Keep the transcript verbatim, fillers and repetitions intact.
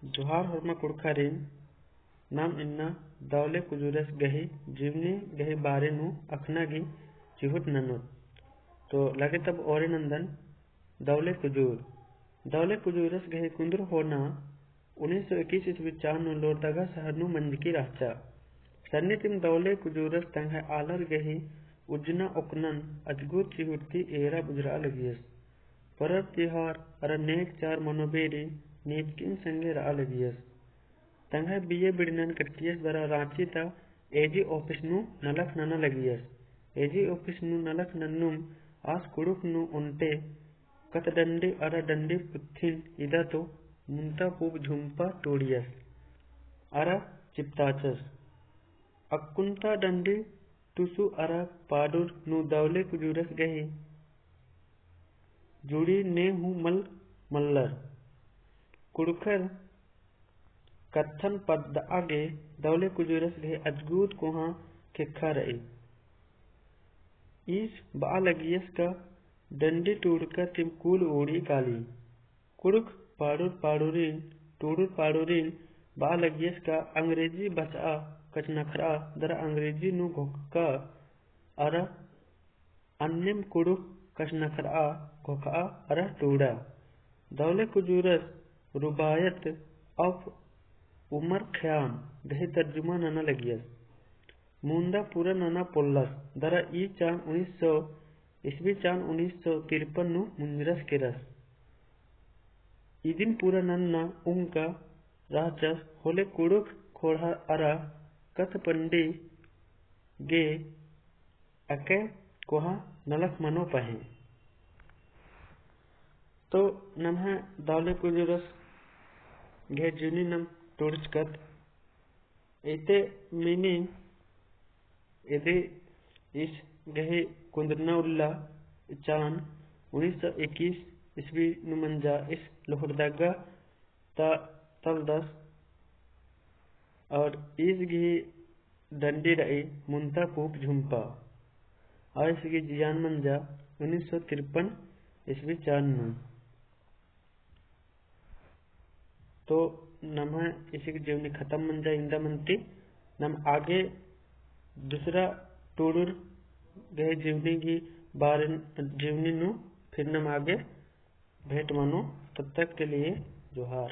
जोहार होरमा कुँड़ुख़ारिन। नाम इन्ना दौले कुजूरस गही जीवनी गही बारे नू अख़ना गे चिहुट ननोत। तो लगे तब ओरे नंदन। दौले कुजूर। दौले कुजूरस गही कुन्दुर होना उन्नीस सौ इक्कीस ईस्वी चान नू लोहरदगा शहर नू मंजकी रहचा। सन्नी तिम दौले कुजूरस तंग्है आलर गही उज्जना ओक्कनन अजगुत चिहुट ती एरा बुझरआ लगियस। परब तिहार अरा नेग चार मनोबेरी नेचकिन संगे रआ लगियस। तंग्है बीए बिड़नन कटियस दरा राँची ता एजी ऑफिस नू नलख नना लगियस। एजी ऑफिस नू नलख नन्नुम आस कुँड़ुख़ नू ओन्टे कत्थ डंडी अरा डंडी पुत्थिन इदा तो मुन्ता पूब झुम्पा टूड़ियस अरा चिपताचस। अक्कुन्ता डंडी टुसु अरा पाडुर नू दौले कुजूरस गही जुड़ी ने हूँ मल मल्लर। कुँड़ुख़र कत्थन पद्दआ गे दौले कुजूरस गही अजगुत कोहाँ ख़ेक्खा रई। ईस बआ लगियस का डंडी टूड़का तिम कुल ओड़ी काली। कुँड़ुख़ पाड़ुर पाड़ुरिन, टूड़ुर पाड़ुरिन बआ लगियस का अंग्रेजी बचआ कछनखरआ दरा अंग्रेजी नू घोखका अरा अन्नेम कुँड़ुख़ कछनखरआ घोखआ अरा टूड़ा। दौले कुजूरस रुबायत of उमर ख़याम गही तर्जुमा नना लगियस। मुन्दा पूरा नना पोल्लस दरा ई चान उन्नीस सौ ईस्वी चान उन्नीस सौ तिरपन नू मुंजरस केरस। इदिन पूरा नन्ना उंका रहचस होले कुँड़ुख़ ख़ोंड़हा अरा कत्थ पंडी गे अकय कोहाँ नलख मनो पहें। तो नम्है दौले कुजूरस गही जीवनी नम टूड़चकत। इते मिनी इदी ईस गही कुन्दरना उल्ला चान उन्नीस सौ इक्कीस ईस्वी नू मंजा ईस लोहरदगा ता तलदस और ईस गही डंडी रई मुन्ता पूप झुम्पा। और ईस गही जियान मंजा उन्नीस सौ तिरपन ईस्वी चान नू। तो नम्है ईस गही जीवनी खतम मंजा इन्दा मन्ती। नम आगे दूसरा टूड़ुर गही जीवनी गही बारे जीवनी नू फिर नम आगे भेंट मनो। तब तक के लिए जोहार।